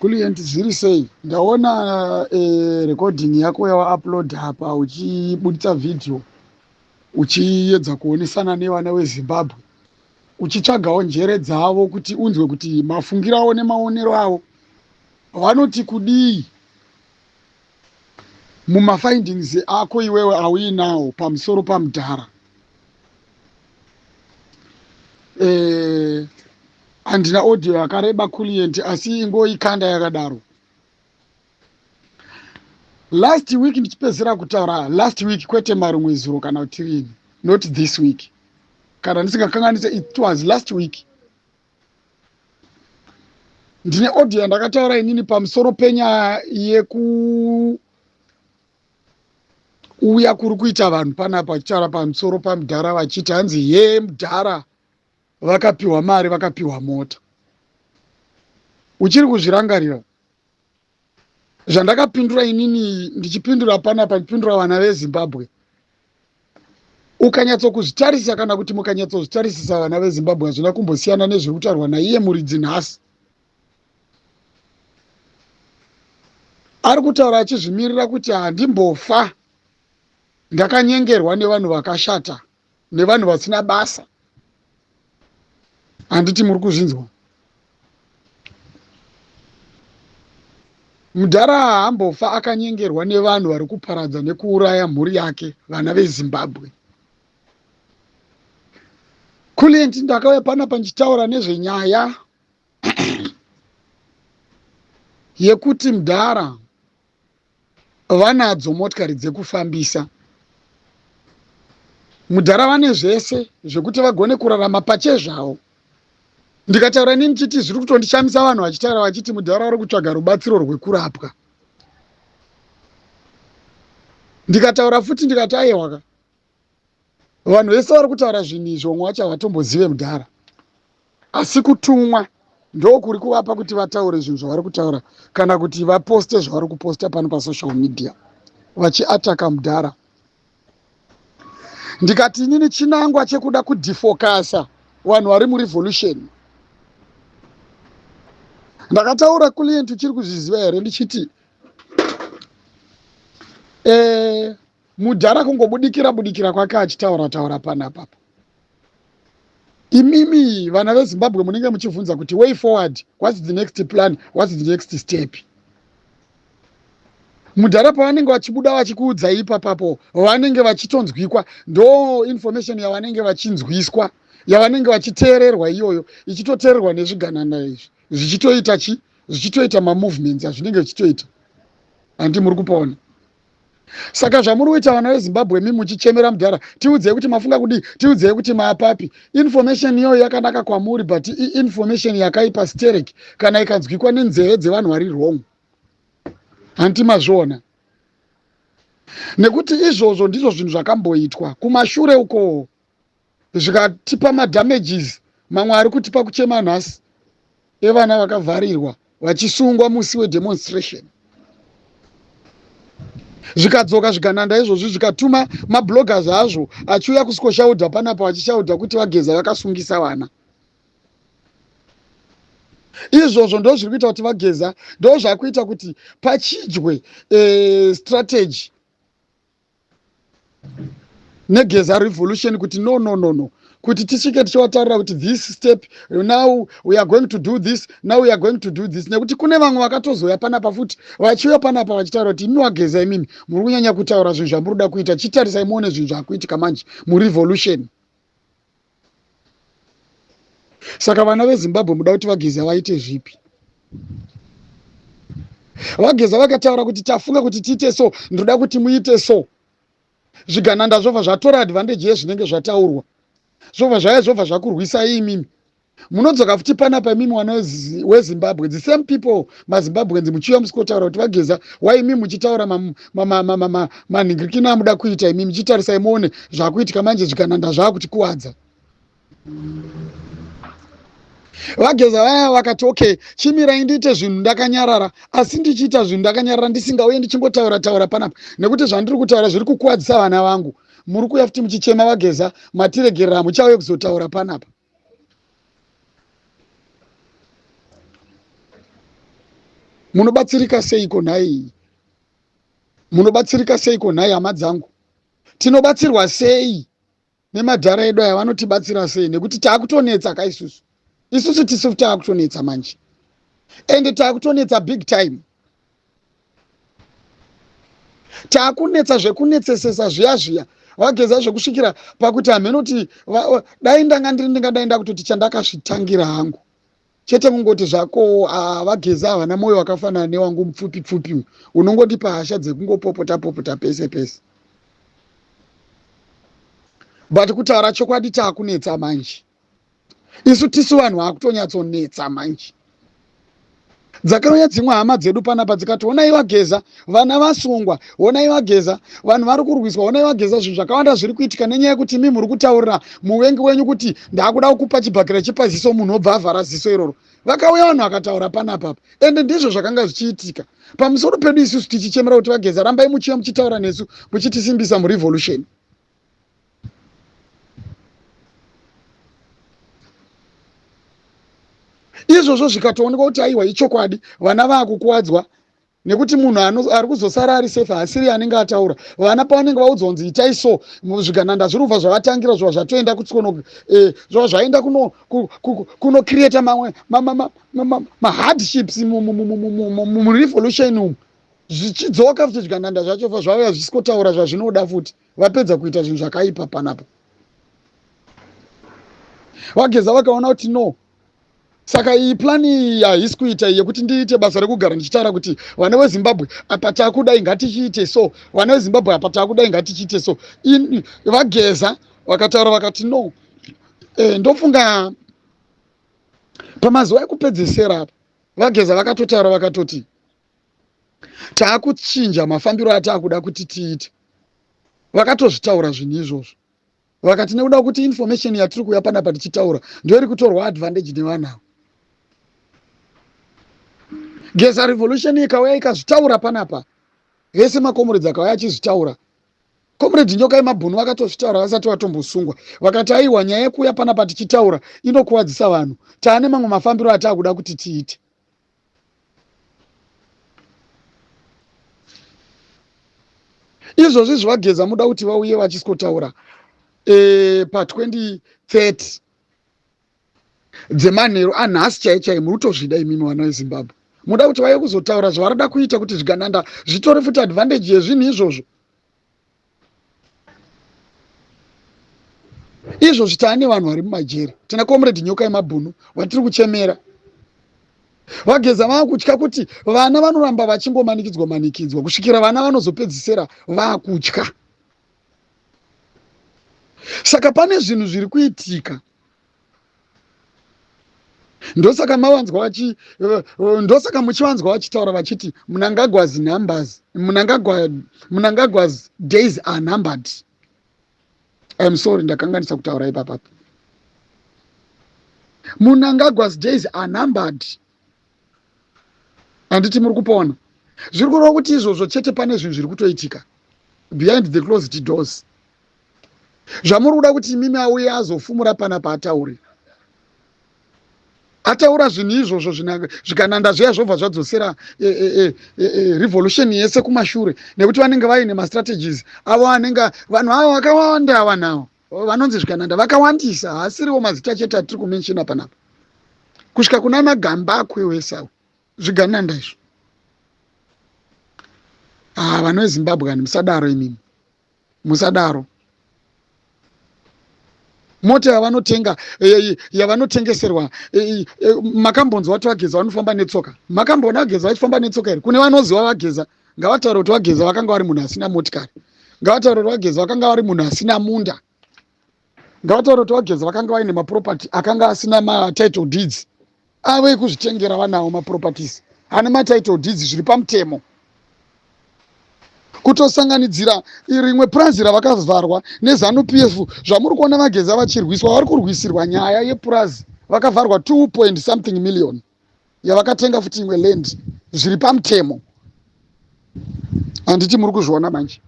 Kulient zviri sei? Ndaona recording yako yawaupload apa uchibuditsa video uchiedza kuonesana nevana veZimbabwe uchitsvagawo njere dzavo kuti unzwe kuti mafungiro avo nemaonero avo vanoti kudii mumafindings ako iwewe auinawo pamusoro pamudhara. Handina audio yakareba Kulient, asi ingoikanda yakadaro. Last week ndichipedzisira kutaura last week, kwete marimwe zuro kana kuti rini, not this week, kana ndisingakanganise it was last week. Ndine audio yandakataura inini pamusoro penyaya yekuuya kuri kuita vanhu panapa vachitaura pamusoro pamudhara, vachiti hanzi ye mudhara vakapiwa mari, vakapiwa mota. Uchiri kuzvirangarira zvandakapindura inini ndichipindura panapa, ndichipindura vana veZimbabwe? Ukanyatsokuzvitarisa kana kuti mukanyatsozvitarisisa, vana veZimbabwe, hazvina kumbosiyana nezviri kutaurwa naiye muridzi nhasi. Ari kutaura achizvimirira kuti handimbofa ndakanyengerwa nevanhu vakashata, nevanhu vasina basa. Handiti muri kuzvinzwa? Mudhara haambofa akanyengerwa nevanhu vari kuparadza nekuuraya mhuri yake, vana veZimbabwe. Kulient, ndakauya panapa ndichitaura nezvenyaya yekuti mudhara vanadzo motikari dzekufambisa. Mudhara vane zvese zvekuti vagone kurarama pachezvavo. Ndikataura inini chiti zviri kutondishamisa vanhu vachitaura vachiti mudhara vari kutsvaga rubatsiro rwekurapwa. Ndikataura futi ndikati aiwaka, vanhu vese vari kutaura zvinhu izvi vamwe vacho havatombozive mudhara, asi kutumwa ndokuri kuvapa kuti vataure zvinhu zvavari kutaura kana kuti vaposte zvavari kuposta pano pasocial media vachiataka mudhara. Ndikati inini chinangwa chekuda kudefocasa vanhu vari murevolution. Ndakataura, Kulient, uchiri kuzviziva here, ndichiti mudhara kungobudikira budikira kwake achitaura taura panapapa, imimi vana veZimbabwe munenge muchibvunza kuti way forward, what's the next plan, what's the next step? Mudhara pavanenge vachibuda vachikuudzai ipapapo, vanenge vachitonzwikwa, ndo information yavanenge vachinzwiswa, yavanenge vachiteererwa iyoyo, ichitoteererwa nezvigananda izvi, zvichitoita chi zvichitoita mamovements azvinenge zvichitoita. Handi muri kupaona? Saka zvamuri kuita, vana veZimbabwe, mi muchichemera mudhara, tiudzei kuti mafunga kudii, tiudzei kuti maapapi. Information iyoyo yakanaka kwamuri, but information yakaipa sterek kana ikanzwikwa nenzeve dzevanhu vari wrong. Hanti mazviona? Nekuti izvozvo ndizvo zvinhu zvakamboitwa kumashure uko, zvikatipa madamages mamwe ari kutipa kuchema nhasi, evana vakavharirwa vachisungwa musi wedemonstration. Zvikadzoka zvigananda izvozvi, zvikatuma mabloggers azvo achiuya kusvikoshaudha panapa, vachishaudha kuti vaGeza vakasungisa vana. Izvozvo ndo zviri kuita kuti vaGeza, ndo zvakuita kuti pachidye strategy neGeza Revolution kuti no, no, no, no, kuti tisvike tichivataurira kuti this step, now we are going to do this, now we are going to do this. Nekuti kune vamwe vakatozoya panapa futi, vachiuya panapa vachitaura kuti imi waGeza, imimi muri kunyanya kutaura zvinhu zvamuri kuda kuita, chitarisai muone zvinhu zvakuitika manje murevolution. Saka vana veZimbabwe, muda kuti vaGeza vaite zvipi? VaGeza vakataura kuti tafunga kuti tiite so, ndoda kuti muite so, zvigananda zvobva zvatora advantage yezvinenge zvataurwa, zvobva zvaya, zvobva zvakurwisai imimi. Munodzoka futi panapa imimi wana weZimbabwe, the same people, maZimbabweans, muchiuya musikotaura kuti vaGeza wai imi muchitaura manhingirikini amuda kuita imi, muchitarisai muone zvakuitika manje, zvigananda zvaakutikuvadza. VaGeza vaya vakati okay, chimirai ndiite zvinhu ndakanyarara, asi ndichiita zvinhu ndakanyarara, ndisingauye ndichingotaura taura panapa, nekuti zvandiri kutaura zviri kukuwadzisa vana vangu. Muri kuuya futi muchichema, vaGeza matiregerera, muchauye kuzotaura panapa. Munobatsirika seiko nhai? Munobatsirika seiko nhai hama dzangu? Tinobatsirwa sei nemadhara edu aya? Vanotibatsira sei? Nekuti taakutonetsa ka isusu. Isusu tisu taakutonetsa manje. Ende taakutonetsa big time. Taakunetsa zvekunetsesesa zviya zviya. Vageza zvekusvikira pakuti hameno kuti dai ndanga ndiri ndingadai ndakutoti chandakazvitangira hangu. Chete kungoti zvako ah, vaGeza havana moyo wakafanana newangu mupfupi pfupi uyu unongondipa hasha dzekungopopota popota pese pese. But kutaura chokwadi taakunetsa manje. Isu tisu vanhu vakutonyatsonetsa manje. Dzakauya dzimwe hama dzedu panapa dzikati honai vaGeza vana vasungwa, honai vaGeza vanhu vari kurwiswa, honai vaGeza zvinhu zvakawanda zviri kuitika nenyaya yekuti imi muri kutaurira muvengi wenyu kuti ndakuda kukupa chibhakera chepaziso, munhu obva avhara ziso iroro. Vakauya vanhu vakataura panapa apa, ende ndizvo zvakanga zvichiitika pamusoro pedu isusu tichichemera kuti vaGeza rambai muchiuya muchitaura nesu muchitisimbisa murevolution. Izvozvo zvikatoonekwa kuti aiwa ichokwadi, vana vakukuwadzwa nekuti munhu ari kuzosara ari safe haasiri anenge ataura. Vana pavanenge vaudzwa kunzi itai so, zvigananda zviri kubva zvavatangira zvova zvatoenda kutsono, zvova zvaenda kunocreata mamwe mahardships murevolution umu, zvichidzoka futi zvigananda zvacho fa zvauya zvisikotaura zvazvinoda futi. Vapedza kuita zvinhu zvakaipa panapa, vaGeza vakaona kuti no, saka iyi plani iyi haisi kuita iyi yekuti ndiite basa rekugara ndichitaura kuti vana veZimbabwe apa takudai ngatichiite so, vana veZimbabwe apa takudai ngatichiite so. VaGeza vakataura vakati no, ndofunga pamazuva ekupedzesera apa vaGeza vakatotaura vakatoti taakuchinja mafambiro ataakuda kuti tiite. Vakatozvitaura zvinhu izvozvo, vakati nekuda kuti information yatiri kuuya panapa tichitaura ndiyo iri kutorwa advantage nevanhu ava. Geza revolution ikauya ikazvitaura panapa, vese makomrades akauya achizvitaura. Comrade Nyoka yemabhunu vakatozvitaura vasati vatombosungwa, vakati aiwa nyaya yekuuya panapa tichitaura inokuwadzisa vanhu, taane mamwe mafambiro ataakuda kuti tiite. Izvozvi zvivageza muda kuti vauye vachisikotaura pa 2030 dzemanheru anhasi chai chai, muri kutozvida imimi vana veZimbabwe. Muda kuti vauye kuzotaura zvavarada kuita kuti zvigananda zvitore futi advantage yezvinhu izvozvo. Izvozvi taane vanhu vari mumajeri, tina Comrade Nyoka yemabhunu vatiri kuchemera. VaGeza vaakutya kuti vana vanoramba vachingomanikidzwa manikidzwa kusvikira vana vanozopedzisera vaakutya. Saka pane zvinhu zviri kuitika. Ndosaka mavanzwa vachi, ndosaka muchivanzwa vachitaura vachiti Mnangagwa's numbers, Mnangagwa's days are numbered. I'm sorry, ndakanganisa kutaura ipapa. Mnangagwa's days are numbered. Handiti muri kupona? Zviri kureva kuti izvozvo chete pane zvinhu zviri kutoitika behind the closed doors. Zvamuri kuda kuti imimi auye azofumura panapa ataure. Ataura zvinhu izvozvo zvikananda zviya zvobva zvadzosera revolution yese kumashure, nekuti vanenge vaine mastrategies avo anenge vanhu avo vakawanda, vanhu avo vanonzi zvikananda vakawandisa, haasiriwo mazita chete atiri kumenshina panapa, kusvika kuna Magambakwe wese avo zvigananda izvo. Vanhu veZimbabwe kani, musadaro imimi, musadaro. Mota yavanotenga, yavanotengeserwa, makambonzwa kuti vaGeza vanofamba netsoka? Makamboona vaGeza vachifamba netsoka here? Kune vanoziva vaGeza ngavataure kuti vaGeza vakanga vari munhu asina motikari, ngavataure kuti vaGeza vakanga vari munhu asina munda, ngavataure kuti vaGeza vakanga vaine maproperty akanga asina matitle deeds avo ekuzvitengera. Vanawo maproperties ane matitle deeds zviri pamutemo, kutosanganidzira rimwe purazi ravakavharwa neZanu PF. Zvamuri kuona vaGeza vachirwiswa, vari kurwisirwa nyaya yepurazi vakavharwa 2 point something million yavakatenga futi imwe land zviri pamutemo. Handiti muri kuzviona manje?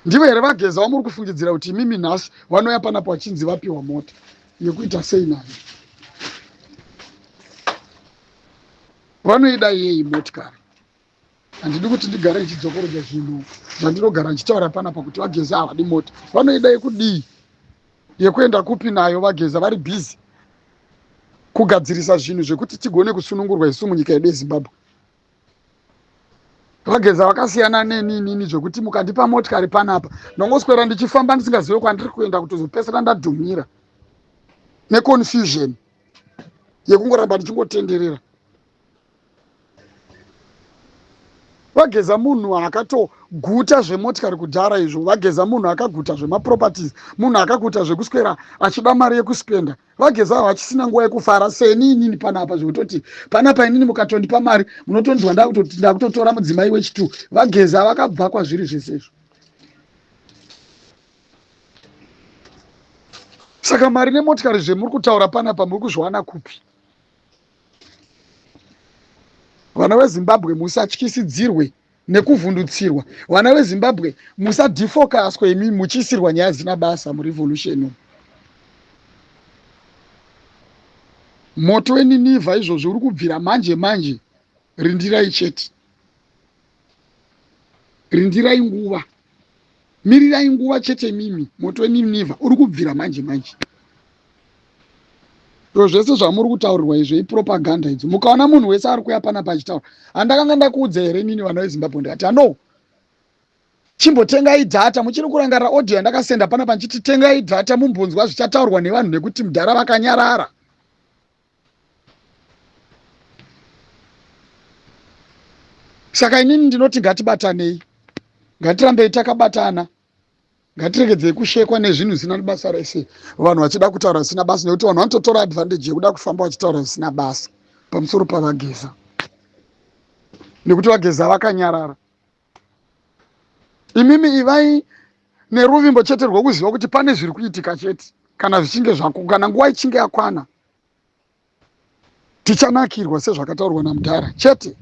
Ndivo here vaGeza vamuri kufungidzira kuti imimi nhasi vanouya panapa vachinzi vapiwa mota yekuita sei nayo? Vanoida yei motikari? Handidi kuti ndigare ndichidzokorodza zvinhu zvandinogara ndichitaura panapa kuti vaGeza havadi mota. Vanoida yekudii? Yekuenda kupi nayo? VaGeza vari busy kugadzirisa zvinhu zvekuti tigone kusunungurwa isu munyika yedu yeZimbabwe. VaGeza vakasiyana neni inini zvekuti mukandipa motikari panapa ndongoswera ndichifamba ndisingazive kwandiri kuenda, kutozopesera ndadhumira neconfusion yekungoramba ndichingotenderera. VaGeza munhu akatoguta zvemotikari kudhara izvo. VaGeza munhu akaguta zvemaproperties, munhu akaguta zvekuswera achida mari yekuspenda. VaGeza havachisina nguva yekufara seni inini panapa, zvekutoti panapa inini mukatondipa mari munotonzwa ndakutoti ndakutotora mudzimai wechitu. VaGeza vakabva kwazviri zvese izvo. Saka mari nemotikari zvemuri kutaura panapa muri kuzviwana kupi? Vana veZimbabwe, musatyisidzirwe nekuvhundutsirwa. Vana veZimbabwe, musadhifokaswe imi muchiisirwa nyaya dzina basa murevolution umu. Moto weNinivha izvozvi uri kubvira manje manje. Rindirai chete, rindirai nguva, mirirai nguva chete mimi. Moto weNinivha uri kubvira manje manje. Zviro zvese zvamuri kutaurirwa izvo ipropaganda idzo. Mukaona munhu wese ari kuya panapa achitaura, handakanga ndakuudza here inini vana veZimbabwe ndikati ano chimbotengai data? Muchiri kurangarira audio yandakasenda panapa ndichiti tengai data mumbonzwa zvichataurwa nevanhu nekuti mudhara vakanyarara? Saka inini ndinoti ngatibatanei, ngatirambei takabatana, ngatiregedzei kushekwa nezvinhu zvisina basa rese, vanhu vachida kutaura zvisina basa, nekuti vanhu vanototora advantage yekuda kufamba vachitaura zvisina basa pamusoro paVaGeza nekuti VaGeza vakanyarara. Imimi ivai neruvimbo chete rwekuziva kuti pane zviri kuitika chete. Kana zvichinge zvako, kana nguva ichinge yakwana, tichanakirwa sezvakataurwa namudhara chete.